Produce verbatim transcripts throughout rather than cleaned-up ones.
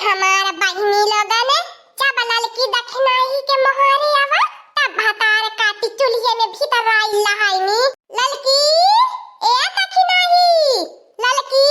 हमार बहिनी लोगन, जब ललकी दखिनाही के मोहारे आवा, तब भतार काटी चुल्हिए में भीतर आई लहाइनी। ललकी, ए दखिनाही, ललकी,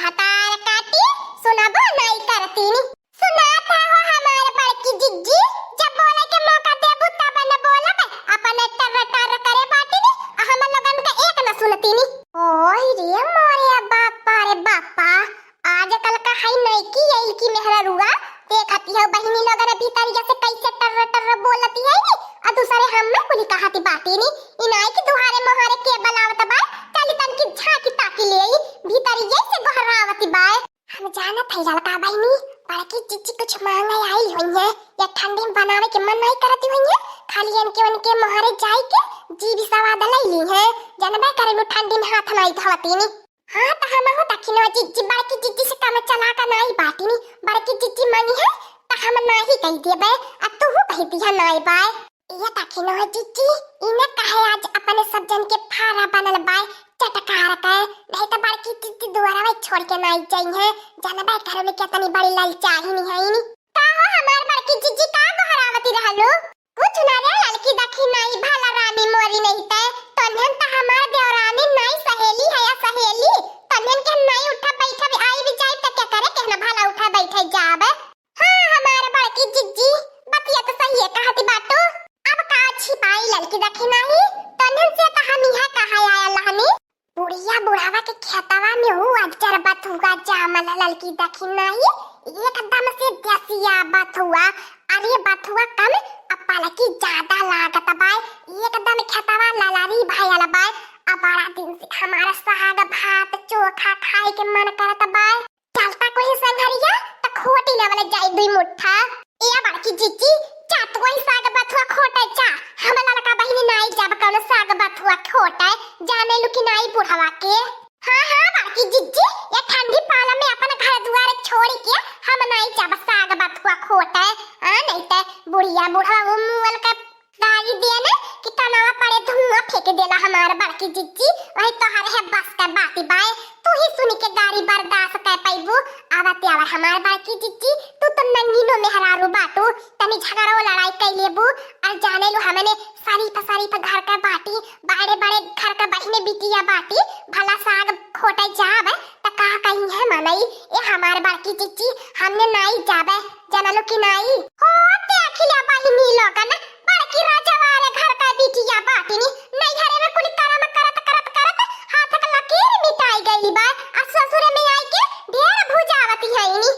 भतार काटी, सुनबो नाई करतीनी। सुनात है हो हमार बड़की जिज्जी, जब बोले के मौका देबू तब न बोलब, अपन टर्र टर्र करे बाटीनी, आ हम लोगन का एक न सुनतीनी। ओए रे मोरे बापा रे बापा, आजकल का है नईकी एलकी मेहररुआ, देखती हो बहिनी लोगन भीतरिया से कैसे टर्र टर्र बोलती है नी, आ दूसरे हम में कुली कहती बाटी नी। इनाई की दुहारे मोहारे के बलावत बा, चली तनकी झांकी ताकी ले आई, भीतरिया से गोहरावती बा। हम जानत है ललका बहिनी, बड़की जिज्जी कुछ मांगे आई हुई है, या ठंडी में बनावे के मन नहीं करती हुई है, खाली इनके उनके मोहारे जाई के जी भी सवाद ले ली है, जानबे करेलू ठंडी में हाथ नहीं धोती नी। हाँ, त हमहू दखिनवा जिज्जी, बड़की जिज्जी से कम चलाक नाई बाटिनी। बड़की जिज्जी मांगी है, त हम नाही कही देबे, आ तूहू कही दिया नाई बाय। ये दखिनवा जिज्जी, इने काहे आज अपने सब जन के फारा बनल बाय, चटकार के, नहीं त बड़की जिज्जी दुआरा में छोड़ के नाई जाई है। जानबे करो ने कितनी बड़ी ललचाहिनी है इनी। का हो हमार बड़की जिज्जी, का गोहरावती रहलू? कुछ ना रे ललकी दखिनाही, भला रानी मोरी नहीं ते, तोन्हन त हमार देवरानी नाई सहेली है या सहेली, तोन्हन के नाई उठा बैठा भी आई भी जाई त क्या करे, कहना भला उठा बैठे जाबे। हाँ, हमार बड़की जिज्जी, बतिया त सही है कहती बाटू। अब का छिपाई ललकी दखिनाही, तोन्हन से त हम इहाँ कहा आया लहनी। बुढ़िया बुढ़ावा के खेतवा में ऊ अज्जर बथुआ जामल ललकी दखिनाही, एकदम से देसिया बथुआ। अरे बथुआ कम, अब पलकी ज्यादा लागत बाय, एकदम खेतवा ललारी भयल बाय। अब बड़ा दिन से हमारा साग भात चोखा खाए के मन करत बाय। चलता कोई संघरिया त खोटी लेवल जाई दुई मुट्ठा। ए बड़की जिज्जी, जा तू वही साग बथुआ खोटे जा। हम ललका बहिनी नाई जाब कौनो साग बथुआ खोटे, जाने लू कि नाई बुढ़वा के। हाँ, हाँ, बड़की जिज्जी, ये ठंडी पाला में अपन घर दुआर छोड़ी के हम नाई जाब साग बथुआ खोटे। हाँ, नहीं ते बुढ़िया बुढ़वा वो मुअल के गारी देने कि कनवा पड़े धुआं फेंक देला हमार बड़की जिज्जी, वही तोहर है बस के बाती बाय। तू ही सुनी के गारी बर्दाश्त कर पैबू। आवत आवा हमार बड़की जिज्जी, तू तो नंगीनो मेहरारू बाटू, तनी झगड़ो लड़ाई कर लेबू। और जाने लो हमने शरीफ शरीफ घर का बाटी, बड़े बड़े घर का बहिने बिटिया बाटी, भला साग खोटे जाब त का कही है मनई। ए हमार बड़की जिज्जी, हमने नाई जाबे, जानलू कि नाई? हो ते अखिल्या बहिनी लोगन, बड़की राजवारे घर का बिटिया बाटिनी, नैहरे में कुल करम करत करत करत हाथ के लकीर मिटाई गइली बा, आ ससुरे में आई के ढेर भुजावती हईनी।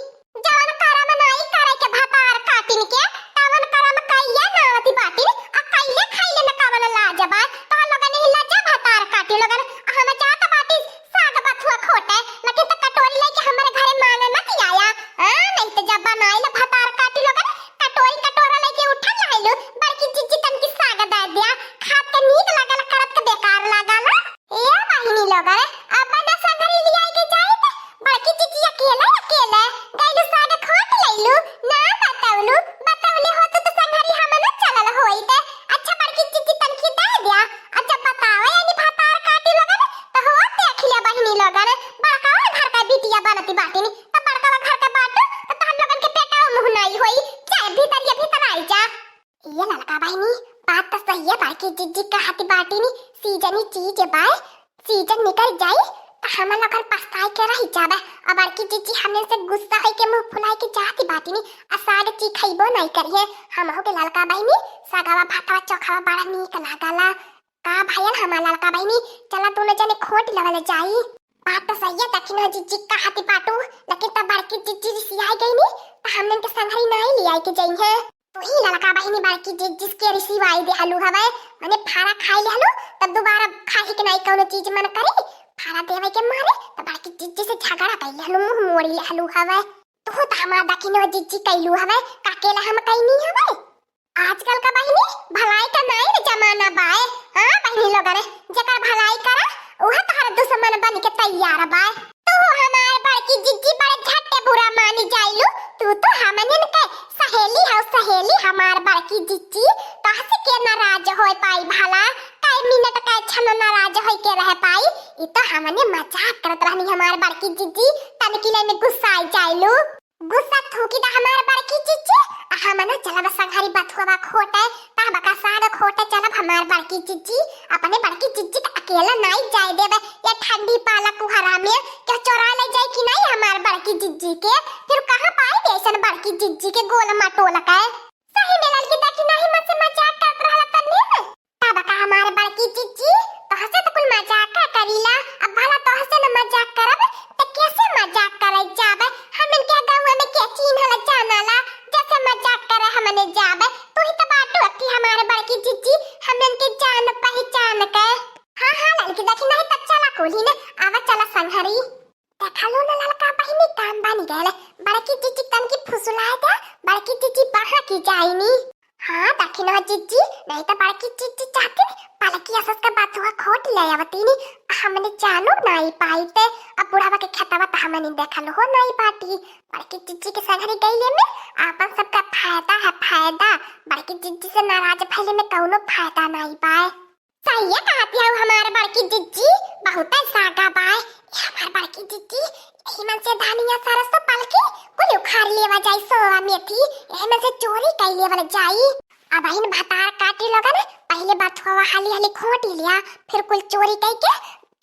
जवन करम नाई करे के भतार काटिन के, तवन करम कइया नावती बाटिन, आ कइले खइले में कवन लाज बा? तोहर लोगन ही लज्जा भतार काटी लोगन, आ हम जात बाटी साग बथुआ खोटे, लेकिन त कटोरी लेके हमरे घरे मांगे मत आया। हाँ, नहीं त जब बनाइल भतार काटी लोगन, कटोरी कटोरा लेके उठल रहलू, बड़की जिज्जी तनकी साग दे दिया, खात के नीक लागल, करत के बेकार लागल। ए बहिनी लोगन, अब ना संगरी लियाई के जाई त बड़की जिज्जी अकेले अकेले गइलू साग खोट लइलू, ना बतवलू, बतवले होत त संगरी हम ना चलल होइत। अच्छा बड़की जिज्जी तनकी दे दिया, आ जब बतावे यानी भतार काटी लोगन, त हो ते अखिल्या बहिनी लोगन, बड़का घर का बिटिया बनती बाटिनी, त बड़का घर का बाटू, त तहन लोगन के पेटा मुँह नाई होई, चाहे भीतर ये भीतर आई जा। ये ललका बहिनी, बात त सही है, बड़की जिज्जी कहती बाटिनी, सीजनी चीज बाय, सीजन निकल जाई, त हम लोगन पछताए के रह जाबे। अब बड़की जिज्जी हमने से गुस्सा होई के मुँह फुलाई के जाती बाटिनी, आ साग ची खइबो नाई करिए। हमहू के ललका बहिनी, सागवा भातवा चोखावा बड़ा नीक लागला। का भयल हमार ललका बहिनी, चला दोनों जने खोट लेवल जाई। बात तो सही है, दखिना जिज्जी कहती बाटू, लेकिन तब बड़की जिज्जी रिसियाई गई नी, त हमनन के संघरी नाई लियाई के जइहे। तू ही ललका बहिनी बड़की जिज्जी के रिसियाई देहलू हवे, मने फारा खाई लेहलू, तब दोबारा खाही के नाई कौनो चीज मन करे, फारा देवे के मारे, त बड़की जिज्जी से झगड़ा कई लेहलू, मुँह मोड़ी लेहलू हवे। तू त हमार दखिना जिज्जी कइलू हवे, का केला हम कइनी हवे? आजकल का बहिनी, भलाई का नाई रे जमाना बाय। हाँ बहिनी लोगन, जेकर भलाई करा, उहे तोहर दुश्मन बन के तैयार बाय। तू हमार बड़की जिज्जी बड़े झट्टे बुरा मानी जाइलू। तू तो हमनिन के सहेली हौ, सहेली हमार बड़की जिज्जी। तोहसे के नाराज होए पाई भला? कई मिनट, कई क्षण नाराज होए के रह पाई? ई तो हमने मजाक करत रहनी हमार बड़की जिज्जी, तनकी ले में गुस्साई जाइलू। गुस्सा थूकी दा हमार बड़की जिज्जी, आ हमन चलब संघरी बथुआ खोटे, तहबका साग खोटे चलब हमार बड़की जिज्जी। अपने बड़की जिज्जी के अकेला नाई जाए देबे, ये ठंडी पाला कुहरा में के चोरा ले जाए कि नाई हमार बड़की जिज्जी के। फिर कहाँ पाई ऐसन बड़की जिज्जी के गोल मटोल के। सही में ललकी देखी नाहीं, मत से मजाक करत रहला तन्ने। तब का हमार बड़की जिज्जी, तोहसे तो कुल मजाक का करीला, अब भला तोहसे न मजाक करब, त कैसे मजाक करे जाबे? हमन के गाँव में के चीन्हला जानला, जैसे मजाक करे हमने जाबे। तू ही तो बाटू अक्की हमार बड़की जिज्जी, हमन के जान पहचान के। हाँ, हाँ, ललकी देखी नाहीं, तब चला कुली ने, आवा चला संघरी। देखा लो ना ललका बहिनी, काम बनी गए। बड़की जिज्जी तनकी फुसुलाए दे, बड़की जिज्जी बहा की जाइनी। हाँ, दखिना जिज्जी, नाहीं तो बड़की जिज्जी चाहती पलकी असस का बथुआ खोट ले आवतीनी, हमने जानो नाई पाई ते। अब बुढ़ावा के खेतवा तो हमने देखल हो नाई बाटी। बड़की जिज्जी के संघरी गईले में आपन सबका फायदा है, फायदा। बड़की जिज्जी से नाराज भइले में कौनो फायदा नाई बाय। सहिए कहत हऊ हमार बड़की जिज्जी, बहुते सागा बाय। ए हमार बड़की जिज्जी, एही मन से धनिया सरसों पलकी कुल उखाड़ लेवा जाई, सोआ मेथी, एही मन से चोरी कई लेवल जाई। अब बहिन भतार काटी लोगन, पहिले बथुआ हाली हाली खोटी लिया, फिर कुल चोरी कई के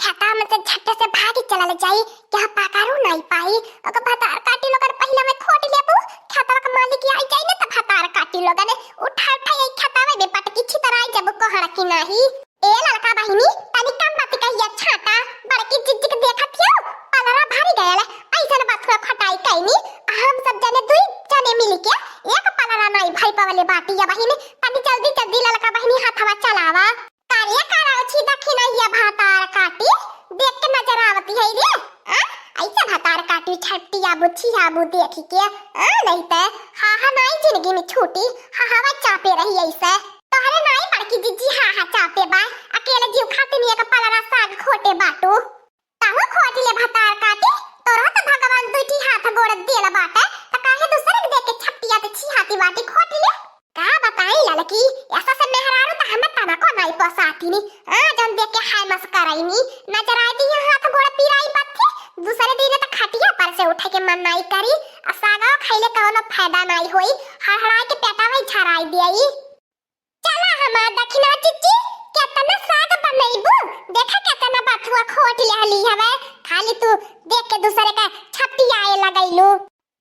खेता में से झट्टे से भागी चलल जाई, यहाँ पकड़ू नाई पाई। अगर भतार काटी लोगन पहिले में खोटी लेबू, खेतवा के मालिक आई जाई ना, त भतार काटी लोगन उठा उठा यही खेतवा में पटकी छितराई जब कहड़ की नाही। ए ललका बहिनी, तनी कम मत कहिया छाटा, बड़की जिज्जी के देखत हियो, पलरा भरी गयल, ऐसन बथुआ खटाई कैनी, हम सब जने दुई जने मिल के एक पलरा नाई भरी पवले बाटी या बहिनी, तनी जल्दी जल्दी ललका बहिनी हाथवा चलावा। कारिया करावछी दखिनहिया भतार काटी, देख के नजर आवती है रे, आ? ऐसे भतार काटी छपटिया बुच्छी हाबू देखी के, आ? नहीं ते, हा हा नाई जिंदगी में छूटी, हा हवा चापे रही ऐसे। तोहरे नाई बड़की जिज्जी हा हा चापे बा, अकेले जीव खातिन एक पलरा साग खोटे बाटू। ताहू खोट ले भतार काटी, तोरो त भगवान दुइटी हाथ गोड़ देल बाटे, त काहे दूसरे के देख के छपटिया ते छिहाती बाटी खोट ले। का बताई ललकी, ऐसा से मेहरारू त हमें तनको नाई पोसाती नी। आ जन देख के हाय मस करैनी, नजर आई दी हाथ गोड़ पिराई बत्थे, दूसरे दिन त खटिया पर से उठे के मन नाई करी। आ सागवा खैले कौनो फायदा नाई होई, हड़हड़ाई के पेटावा ही झराई दियाई। चला हमार दखिना जिज्जी, केतना साग बनैबू? देखा केतना बथुआ खोट लेहली हवे, खाली तू देख के दूसरे का छपटियाए लगैलू।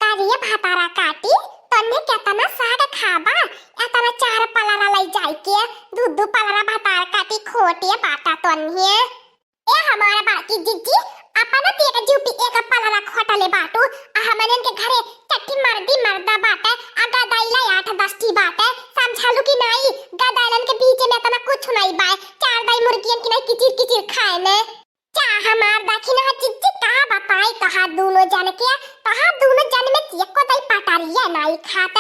कारिया भातारा काटी, तन्ने केतना साग खाबा? एतना चार पलरा लै जाइके, दू दू पलरा भातार काटी खोटे बाटा तन्ने। ए हमार बड़की जिज्जी, अपना तो एक जीव पे एक पलरा खोटले बाटू, आ हमनन के घरे चट्टी मर्दी मर्दा बाटे, आ गदाइला आठ दस ठी बाटे, समझालू कि नाई, गदाइलन के बीच में एतना कुछ नाई बाय, चार दाई मुर्गियन की नाई किचिर किचिर खाए ने। जा हमार दखिना जिज्जी का बताई तोहार दूनो जन के, तोहार दूनो जन में एको दाई पटारिया नाई खात,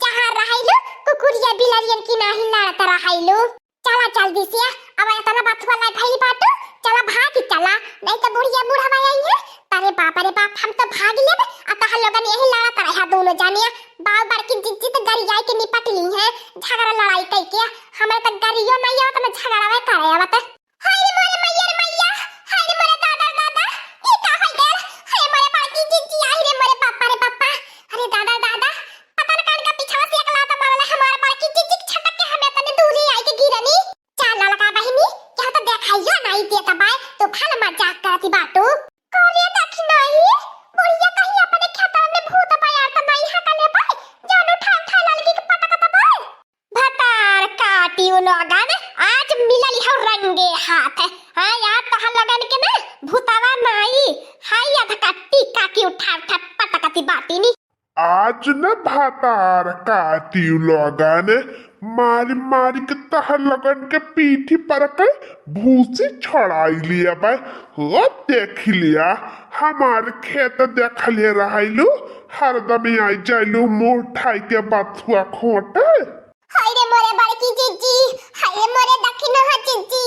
जहाँ रहैलू कुकुरिया बिलरियन की नाहीं लड़त रहैलू। चला जल्दी से, अब एतना बथुआ लै भइल बाटू, चला भागी चला, नहीं तो बुढ़िया बुढ़वा आई है। अरे बाप रे बाप, हम तो भाग लेब, आ तोहर लोगन यही लड़त रहा दूनो जानिया। बाऊ बड़की जिज्जी तो गरियाई के निपट ली है, झगड़ा लड़ाई कई के, हमरे तो गरियो नहीं आवत, मैं झगड़ावे करे आवत। हाय रे मोरे मैया रे मैया, हाय रे मोरे दादा रे दादा, ई का हो गया? हाय मोरे बड़की जिज्जी, आई रे मोरे बापा रे बापा, अरे दादा रे दादा, पता न कान का पीछवा से एक लात मारले हमार बड़की जिज्जी के छटक के हमें तनी दूरी आई के गिरनी। चल ललका बहिनी, केहू तो देखाइयो नाई देत बाय, तू भल मजाक करती बाटू। करे देखी नाई, बुढ़िया कहीं अपने खेतवा में भूत बयार त नाई हकले बाय, जान उठा उठा ललकी के पटकत बाय। भतार काटी उ लोगन, आज मिलल हो रंगे हाथ। हाँ यार, तोहर लोगन के ना भूतवा नाई, हाय अधकट्टी काकी उठा उठा पटकती बाटी नी। आज न भतार काटी उ लोगन, मारी मारी के तोहर लोगन के पीठी पर के भूसी छोड़ाई लिया बा। हो देख लिया, हमार खेत देख ले रहलू, हरदम आई जालू मुँह उठाई के बथुआ खोटे। हाय रे मोरे बड़की जिज्जी, हाय रे मोरे दखिनहा जिज्जी,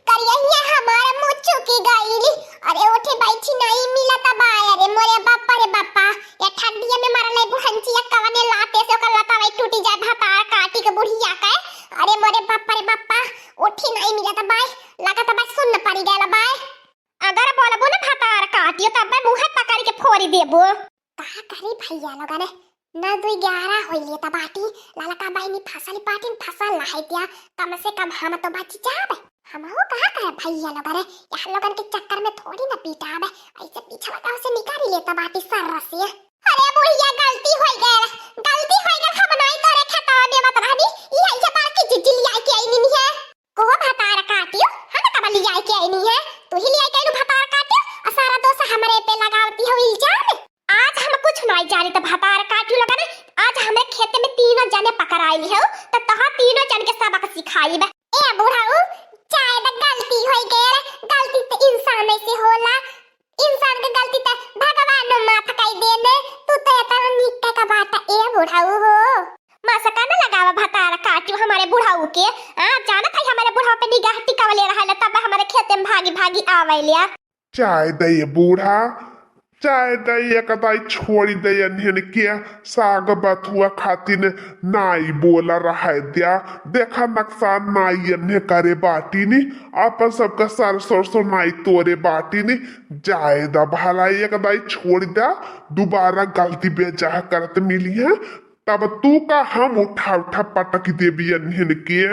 करियहिया हमार मुँह चुकी गइल। अरे उठे बैठी नाई मिलत बा। अरे मोरे बापा रे बापा, ये ठंडिया में मरले बुढ़ंचिया कवने लाते से ओकर लतावा टूटी जाए भतार काटी के बुढ़िया के। अरे मोरे बापा रे बापा, उठी नाई मिलत बा, लागत बा सुन्न पड़ी गइल बा। अगर बोलबो ना भतार काटियो तब मैं मुँह पकड़ के फोड़ी देबो। का करे ई भैया लोगन, नौ दुई ग्यारह होइले त बाटी, ललका बहिनी फसल बाटिन, फसल लहाई दिया, कम से कम हम तो बच जाब। हमहू का करे भैया लोगन, यहाँ लोगन के चक्कर में थोड़ी ना पीटाब, ऐसे पीछे लगाव से निकाली लेता बाटी सर से। अरे बुढ़िया, गलती होई गयल, गलती होई गयल, हम नाई तोरे खेतवा में मत रहनी, ई ऐसे बड़की जिज्जी लिया के आईनी है। को भतार काटियो, हम कब लिया के आईनी है, तू ही लिया के आईनु भतार काटियो, और सारा दोष हमरे पे लगावती हो इल्जाम। आज हम कुछ नहीं जानी त भतार काटियो लगा ना, आज हमरे खेते में तीनों जने पकड़ाई हो, त तोहा तीनों जन के सबक सिखाई बा। ए बुढ़ऊ, चाहे त गलती होई गयल, गलती त इंसान से होला, इंसान के गलती त भगवान माफ कई देने, तू तो इतना निक का बात ए बुढ़ऊ हो। मसका न लगावा भतार काटियो हमारे बुढ़ऊ के, आ, जानत है हमारे बुढ़ऊ पे निगाह टिकावले रहले, तब हमारे खेते में भागी भागी आवेले। चाहे दे ये बूढ़ा, चाहे दे ये कदाई छोड़ी दे इन्हन के, साग बथुआ खातिन नाई बोला रहे द्या। देखा नकसान नाई इन्हें करे बाटिनी, अपन सबका सर सरसों नाई तोरे बाटिनी। जाए दा भला एक दाई छोड़ दा, दोबारा गलती बेजाह करत मिली है, तब तू का हम उठा उठा पटक देबी इन्हन के।